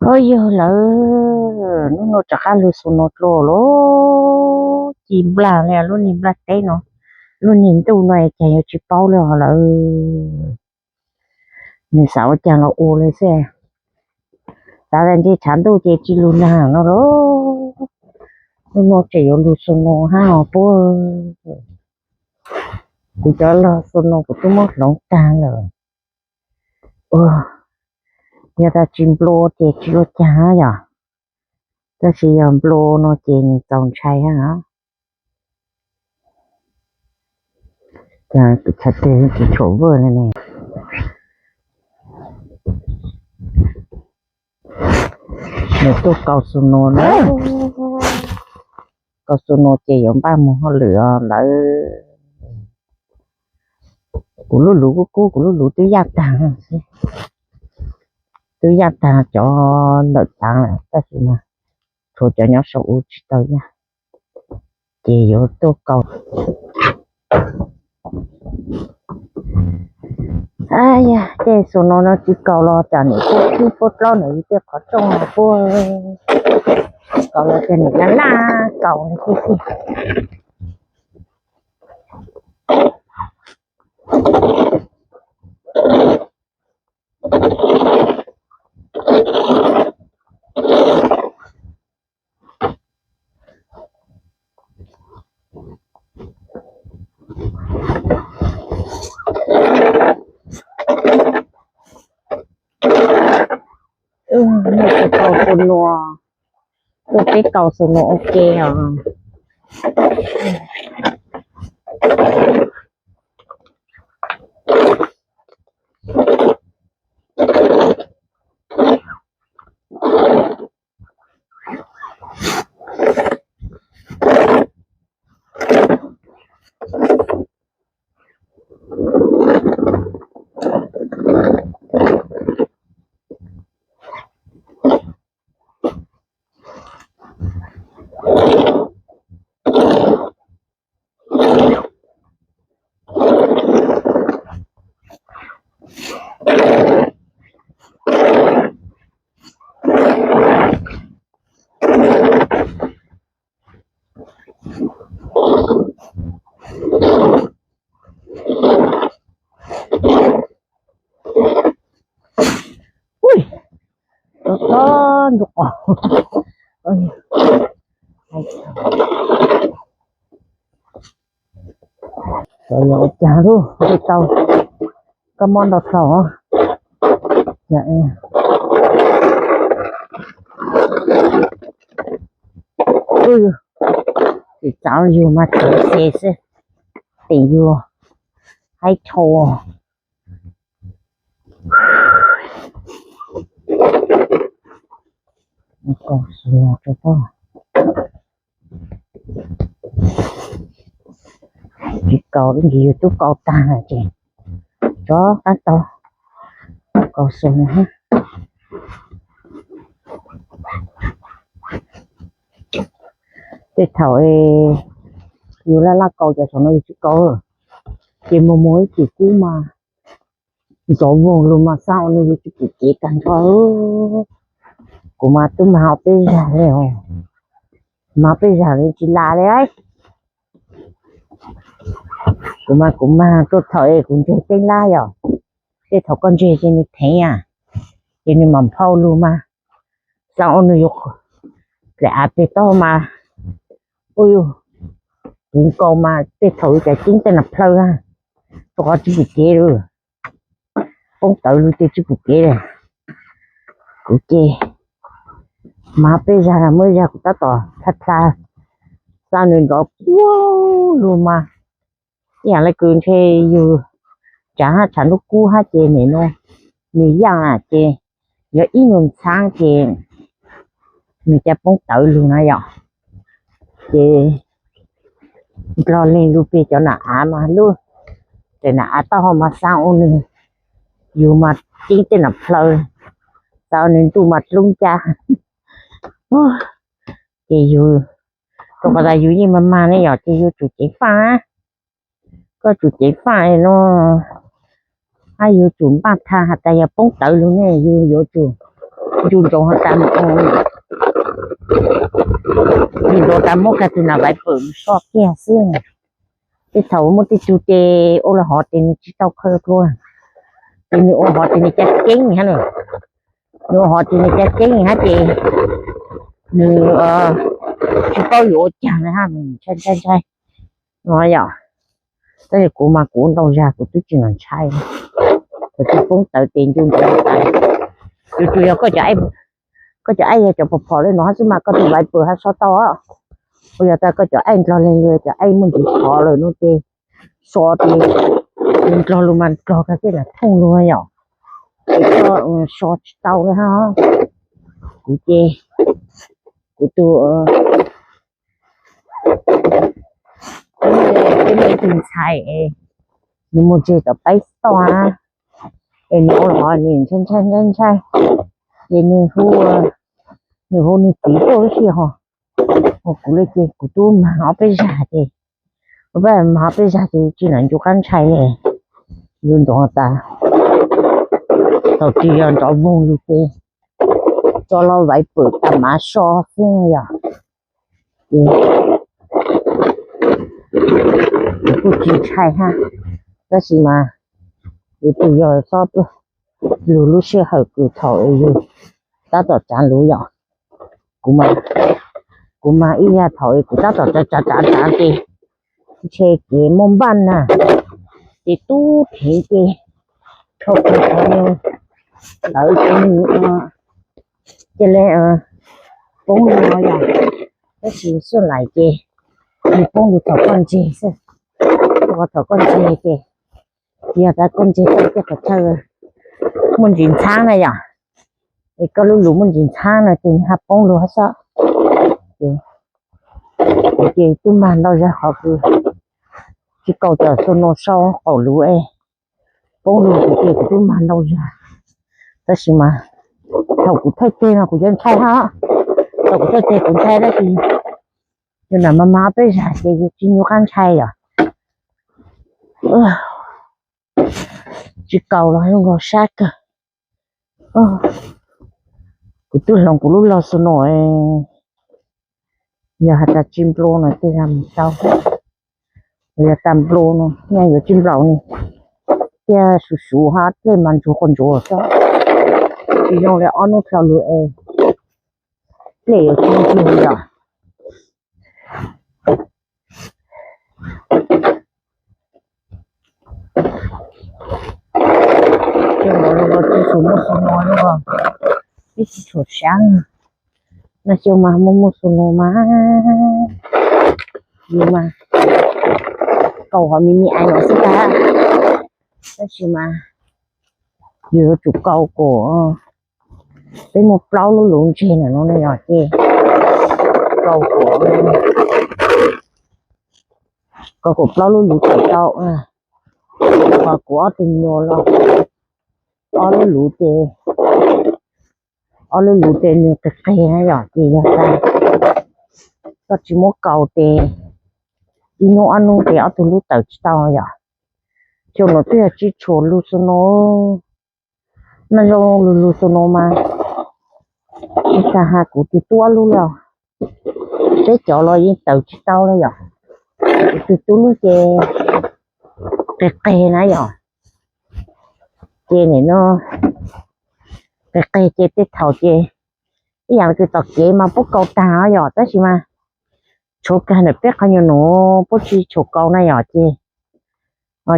Ov, yog lawm, hnub no rov qab lug xus no dlua lawm, ci nplag li lub niag nplaj teb no, lub niag ntuj no cas yuav tsis paub li lawm. Nws xav ua caag los ua li xwb. Xav tas ntshe tshav ntuj ces tsis lug nag no lawm. Hnub no tseem yuav lug xus no hab os puab. Kuv cov lug xus no kuv twb muab hloov tag lawm. Yog tas tsis nplua ces tsis ua caag yom, tab sis yog nplua no ces nws txaus ntshai hab. Cas kuv txhais tes tsis tshua vwj li ne. Nws tuaj kaus xus no na, kaus xus no ces yuav npaj mus hauj lwm os lawm. Kuv lub luv kub kub, kuv lub luv twb yaj taag, twb yaj taag cov ntawm taav lawm tab sis mas tshuav cov nyob saum ub tsis tau yaj, ces yuav tuaj kaus. Ab yam, tej xus no no tsis kaus los tsam nim puab tsib puab plaub ntawm yus tej qhov rooj no puab, kaus los tsam nim laj laj kaus li xwb xwb. Kaus xus no, tuaj peb kaus xus no ua ke os. Ui, tob tob ntu qos. Xyov yog ua cas lub tau kab mob ntau tsaus. Tsis txaus yus mas txav xes xwb, teem yus haib dhau. Tsis kaus, yus twb kaus tag lawm ces rov qab tau kaus xus no. Tej thaum yus laj laj kaus cov saum no yus tsis kaus, ces mus mus ib chim kub mas ntxov voog lug mas xav ua nws yuav tsis pum kev tag nrho. Kuv mas twb mag peb zag li, mag peb zag li tsis lam li. Kuv mas kuv mag tuaj thaum es kuv ntseg teeb lab yom, tej thaum koj ntseg ces nws theev a, ces nws mam nphau lug mas xav ua nws yuav dlaim av peg taub mas, u, kuv nkaus mas tej thaum yus cas ceeb tej nas plhaw, rau qhov tsis pum kev lawm, poob tawv lug ces tsis pum kev li. Kuv ces mag peb zag, muaj ib zag kuv tab tom dlha dlha, xav nws nrov kuag lug mas, ib yam li kws ntshe yus tsav hab tshav ntuj kub hab ces nim no nws yaaj ces yog ib nyuag ntxhaab ces nws ca poob tawv lug na yom. Ces nplog leeg lug peg cov nam av mas lub, ces nam av taub hau mas xav ua nws, yus mas ceeb tej nam plhaw, xav ua nws ntuj mas dlub ncaj. Ces yus, rau qhov tas yus yeej mag mag ne yom, ces yus tsum ceev faj, koj tsum ceev faj no, hab yus tsum npaj tha has tas yog poob tawv lug ne yus yuav tsum Ncu ntsoov has tas, ncu ntsoov tas muab kiag tus nas vais pwm soj kiag xwb. Tej thaum muaj tej tug ces ua los hov ces nws tsis tau khaws dua, ces nws ua hov ces nws caj ceeb hab, nws ua hov ces nws caj ceeb hab ces nws tsis paub yuav ua caag le hab, ntshai ntshai ntshai no yom. Tab sis kuv mas kuv ua ntau zag kuv twb tsis ntshai. Thaum twg poob tawv ces ncu ntsoov tas, tsuas yog koj cov aib yog cov phom phom le no hab xwb mas koj tus vais pwm hab so tau. Ua yog tas koj cov aib ndlog le, cov aib muaj ntsis phov lawm no ces so ces nws ndlog lug mas ndlog kag tej nam thooj lug yom, ces koj so tsis tau le hab. Kuv ces kuv tus Kuv muaj ib tug ntxhais es nws mus ntseg tom paib toj na, es nws ua los nws ntshai ntshai ntshai ntshai, ces nws hu, nws hu nws txiv tuaj lub sij hawm, kuv le ces kuv tub mag ob peb zag ces, kuv peb mag ob peb zag ces tsis nam ncu qab ntshai le. Yus ntxov tas thaum tsis yog nrov voog yus ces tso los vais pwm tas mav so xwb yom. Ces kuv kuj tsis ntshai hab, tab sis mas yus tus yog xob lug lub sij hawm kws thaum yus tab tom tsav lug yom. Kuv mas ib yam thaum kuv tab tom tsav tsav tsav tsav ces ntshe kev muaj npaj na, ces tub pheev ces dhau qhov nws lawv ces nws cia li poob lug no yom. Tab sis xuj lais ces nws poob lug thaum koj ntseg xwb, thaum koj ntseg ces yog tas koj ntseg tau tej qhov chaw muaj ntsis ntxhab na yom, es koj lub lus muaj ntsis ntxhab no ces nws hab poob lug hab xwb. Ces kuv ces twb mag ntau zag qhov kws tsis kaus cov xu nus sau qaum lus es poob lug kuv ces kuv twb mag ntau zag. Tab sis mas thaum kuv thaij teg mas kuv yuav ntshai hab, thaum kuv thaij teg kuv ntshai tab sis yus nam mag mag ob peb zag ces yus tsis nyuaj qab ntshai yom. Tsis kaus los zoo nkaus sab kawg. Kuv twb hloov kuv lub log xu nus, yog has tas tsis nplua no tej zag mus tau, yog tas nplua no nyaj yuav tsis nplaum ni, thiaj suv suv hab dlej mas ntsuag quas ntsuag xwb. Tsis zoo li ob hnub dhau lug es dlej yuav tsis ntsuag yom. Ces los los tsis xus muaj xu nus los twb tsis tshua sab. Noj xyoo mas muaj muaj xu nus mas, yus mas kaus hov me me ais los xwb tag, tab sis mas yus yuav tsum kaus kom, peb muaj plaub lub luv ntseg na no ne yog ces kaus kom, kaus kom plaub lub luv tawm tau. Qhov kuv ob tug nyuas los ob lub luv ces, ob lub luv ces nws qis qis na yom, ces yog tas koj tsis muab kaus ces ib hnub ob hnub ces ob tug lub tawm tsis tau yom. Xyoo no twb yog tsis tshua lug xu nus, noj zoo lug lug xu nus mas, ib tag has kuv tus tub ob lub los, peb cov los yeej tawm tsis tau le yom. Kuv tus tub lub ces qis qis na yom, ces nim no qis qis ces tej thaum ces ib yam li kws tom kev mas puab kaus tag yom, tab sis mas tshuav kag ntawm peb qhov nyuag nus puab tsis tshua kaus na yom, ces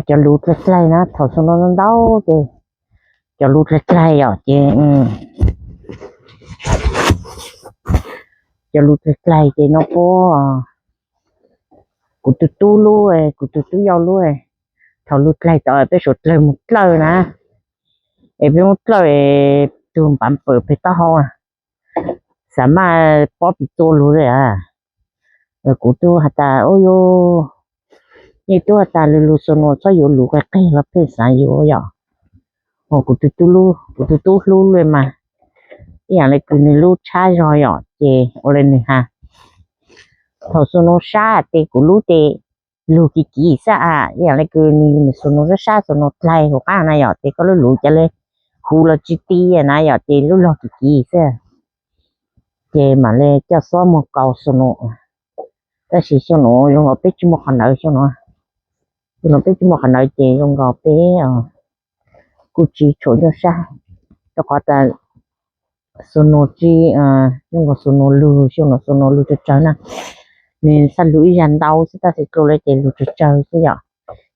cov luv dlaig dlaig na, thaum xu nus ntau ces cov luv dlaig dlaig yom, ces cov luv dlaig dlaig ces no puab, kuv tus tub lub, kuv tus tub yau lub, thaum luv dlaig tod peb suav dlawg mus dlawj na, es peb muab dlawj, tug npav pawm peg taub hau, xav maj pob pim tua lug li. Kuv tub has tas, u, yus tub has tas lug lug xu nus txhob yuav luv qis qis los pheej xaav yuav yom. Kuv tus tub hlub li mas, ib yam li kws nws lub tshab zog yom, ces ua li nws has, thaum xu nus sab ces kuv lub ces lug kiv kiv xwb a, ib yam li kws nws xu nus sab sab xu nus dlaig huv qaab na yom, ces koj lub luv ca le khuv los tsis ti na yom, ces lub log kiv kiv xwb. Ces mam li coj xuab muag kaus xu nus. Tab sis xu nus zoo nkaus peb tsis muaj qhov ntawd xu nus. Xu nus peb tsis muaj qhov ntawd ces zoo nkaus peb kuj tsis tshua nyuaj sab, rau qhov tas xu nus tsis zoo nkaus xu nus lug, xu nus xu nus lug tsawg tsawg na. Nws xav lug ib zag ntau xwb tab sis dlua lawm ces lug tsawg tsawg xwb yom.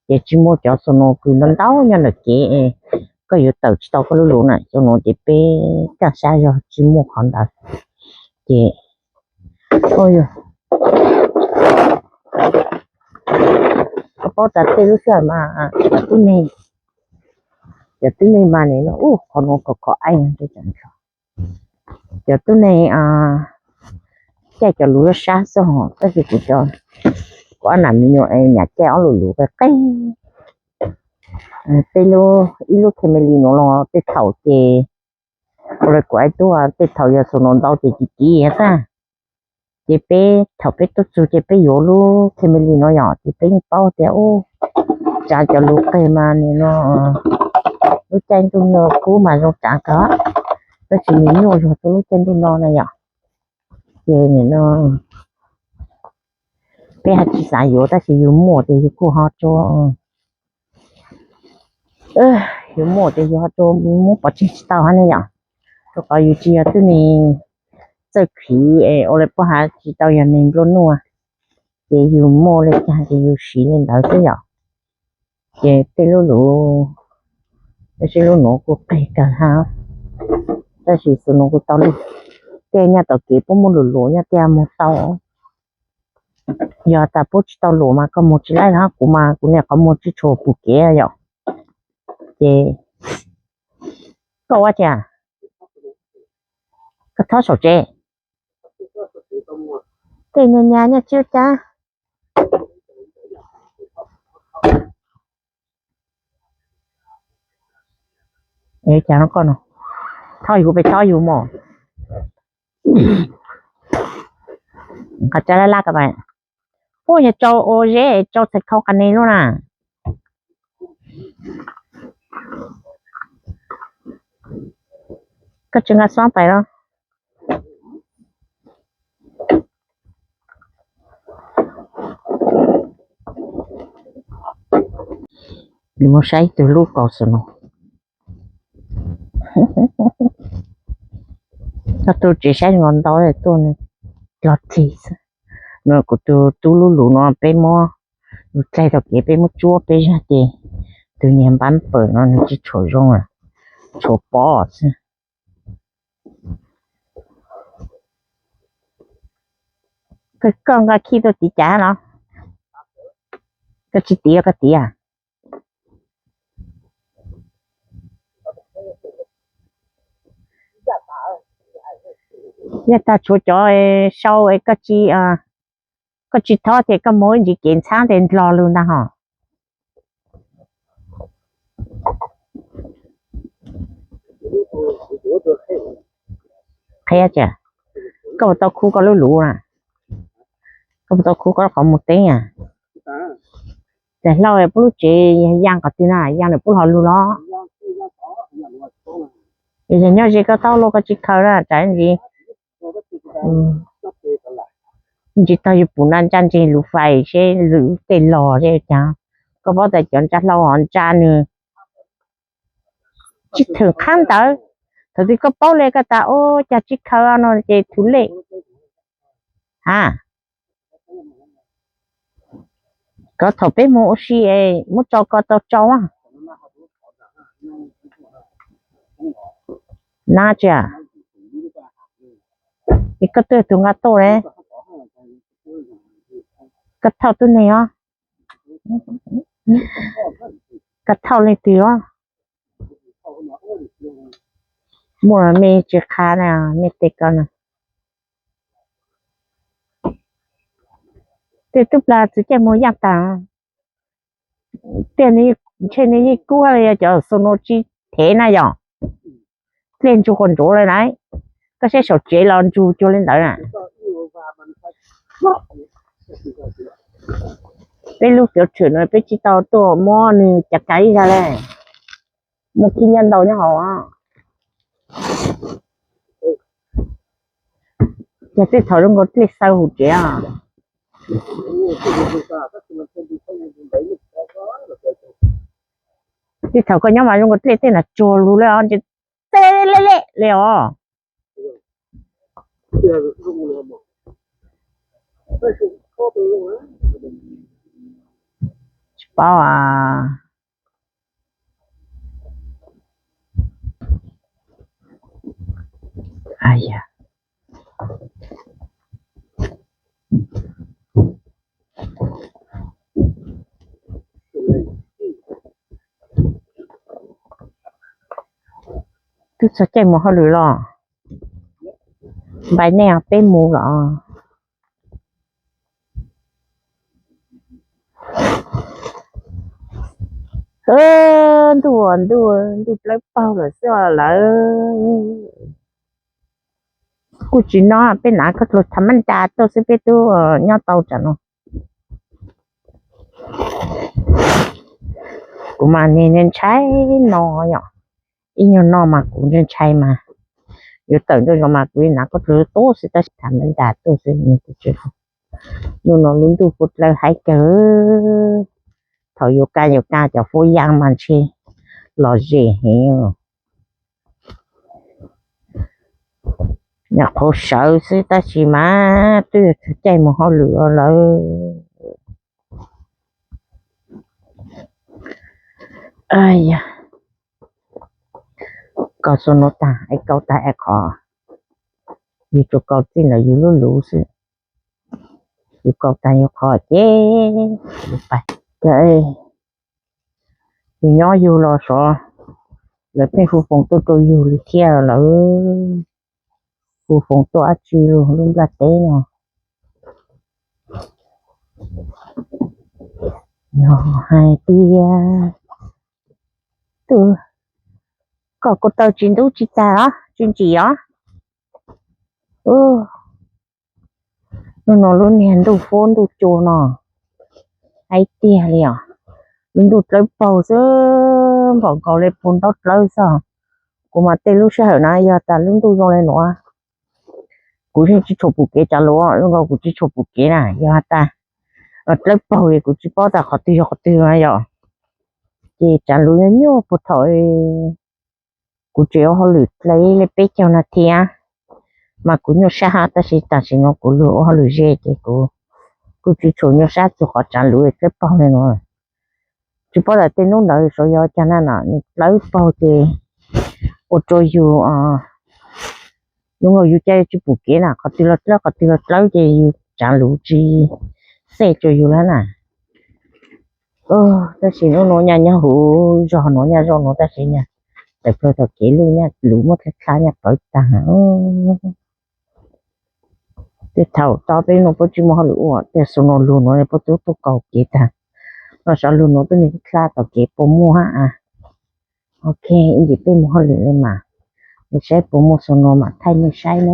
Ces tsis muaj cov xu nus kws ntau ntau nyob ntawm kev, koj yuav tawm tsis tau koj lub lus na. Xu nus ces peb kaj sab zog tsis muaj qhov ntawd. Ces koj paub tas tej lub sij hawm mas cov tib neeg, cov tib neeg mas nim no ub qhov no kom khov aib, cov tib neeg caij cov lus sab xwb hos tab sis kuv cov, kuv ob nam me nyuam nyam caij ob lus lus qeeb qeeb. Tej lub, ib lub family nuav los tej thaum ces ua li kuv hais tuaj, tej thaum yog xu nus ntau ces kiv kiv xwb. Ces peb thaum peb tuaj txug ces peb yuav lub family nuav yom, ces peb yeej paub tias ub, tsav cov lus qeg mas nim no lub caij ntuj no kub mas zoo tsav kawg, tab sis nws nyuaj zog rau lub caij ntuj no na yom. Ces nim no peb haj tsis xav yuav tab sis yus muaj ces yus kuj ho tso, yus muaj ces yus ho tso, muab pov tseg tsis tau hab ne yom. Rau qhov yus tsis yog tib neeg txawj khwv es ua li puab has tsis tau yog neeg nplua nuj, ces yus muaj li cas ces yus siv li ntawd xwb yom. Ces tej lub lus, tab sis lub nuav kuj qeg kawg hab, tab sis xu nus kuj tau lug. Tej nyob tom kev puab muaj lus lus nyob tiag moog tau. Yog tas puab tsis tau lus mas koj moog tsis laib hab, kuv mas kuv niam qhov muag tsis tshua pum kev yom. Ces koj ua cas, koj thob saum tsev, tej nyas nyas nyob tsis ua cas. Cas no koj no, thob yus pes thob yus mog. Qhov tsa laj laj ko, puab yog tsau ua zeb tsau txhais khau qas ne lub na. Koj tsis nqa xob pais los? Mus saib tug lub kaus xwb no. Koj tu tsev saib nkaus ntau tuaj los tig xwb. No kuv tus tub lub lus no peb muab, lus dlaig tau kev peb muab tsuab peb zag ces tus niag npab pawm no nws tsis tshua zoo, tshua pob xwb. Koj nqa khi tuaj tiv cas los? Koj tsis tiv koj tiv. Yog tag tshuav cov sau, koj tsis thob ces koj muab ib ntsis kev ntxhab tes ndlog lug ntag hos. Qhia, koj puas tau khu koj lub luv na? Koj puas tau khu koj qhov muag teeb a? Tes hlau puab lub tsev yaa qhov twg na, yaa nws puab hlo lug los? Yog nyob ze koj taub luaj koj tsis khaws na tsam ntsis. Ntsis tog yus pum na ntsa ntseg lus fais seb lub tej los seb cas. Koj paub tas cov ntsa hlau hov ntsa nws tsis theem qhab ntawd. Thaum twg koj paub le koj tas ua cas tsis khaws no ces thum lej. Ha, koj thaum peb mus ua si es muab tso ko tau tsau na. Nab tsi, es koj twb tus nqa tuaj ne, koj thauj tub neeg os, koj thauj leej twg os? Muaj mej tsis qha na, mej tej ko na. Tej tub plag txwv caij muag yaaj taag, tej ntshe nws yeej kub li cov xu nus tsis thev na yom. Dlej ntsug quas ntsuav li na, koj saib saum tsev los ntsug cuag li ntawd na. Peb lub fiav tshwm no peb tsis tau tuaj muab nws cav kav ib zag le, muaj khib nyiab ntau nyob hauv os. Ces tej thaum zoo nkaus dlej xaw hauv tsev. Tej thaum koj nyob mas zoo nkaus dlej tej no tsuag lug le os, tej lej lej le os. Tsis paub a. Twb txog caij mus hauj lwm los, npais nej peb mus los. Ntuj, ntuj, ntuj dlawb paug lawm xwb lawm. Kuj tsis no, peb hnav koj tus tham mab nra tuaj xwb peb twb nyob tau tsam no. Kuv mas niag ntshai no yom, ib nyuag no mas kuv ntshai ntshai mas yuav tawm ntuj los mas kuv hnav koj tus tuaj xwb tab sis tham mab nra tuaj xwb. Hnub no lub ntuj kuj dlawb haib kawg, thaum yuav kaj yuav kaj cov fuab yaj mas ntshe los zem heev. Nyuam qhuav sawv xwb tab sis mas twb yuav txog caij mus hauj lwm lawm. Kaus xua nuav tag es kaus tag es qhov, yus tsuas kaus txij ntawm yus lub luv xwb. Yus kaus tag yus qhov ces yus pais. Yus nyob yus los sov, lawv pheej hu foos tuaj rau yus li thiab lawm. Hu foos tuaj dab tsi lub nplaj teb no. Yog hais tias, koj ko taw tsis ntub tsis tag os, tsis ntsim os. Hnub no lub niag ntuj fuab ntuj cua no, haib tiag li os. Lub ntuj dlawb paug xwb, npaum nkaus li puv ntaub dlawb xwb. Kuv mas tej lub sij hawm na yog tas lub ntuj zoo li nuav, kuv yeej tsis tshua pum kev tsav luv, zoo nkaus kuv tsis tshua pum kev na. Yog tas dlawb paug es kuv tsis paub tas qhov twg yog qhov twg yom. Ces tsav luv nyuaj nyuaj puag thaum kuv tseem ua hauj lwm dlej li peb caug nas this mas kuv nyuaj sab hab, tab sis tam sim no kuv lug ua hauj lwm ze ces kuv kuj tsis tshua nyuaj sab txug qhov tsav luv dlawb paug li no. Tsis paub tas tej nub ntawd sav yog caag na no nws dlawb paug ces ua rua yus, zoo nkaus yus ca tsis pum kev na, qhov twg los dlawb qhov twg los dlawb ces yus tsav luv tsis xej rua yus lawm na. Tab sis nub nuav nyaj nyob huv zog nuav nyaj zoj nuav tab sis nyaj tawm plawg tom kev luj nyaj luv muab dlha dlha nyaj pawv taag. Tej thaum tod peb nuav puab tsis muaj hauj lwm ua, tej xu nuav lug nuav puab tub tuaj kaus kev taag, los sav lug nuav tuab neeg dlha tom kev puas muaj hab. Ok, ib ntsis peb mus hauj lwm le mas, saib puas muaj xu nuav mam thaij nej saib na.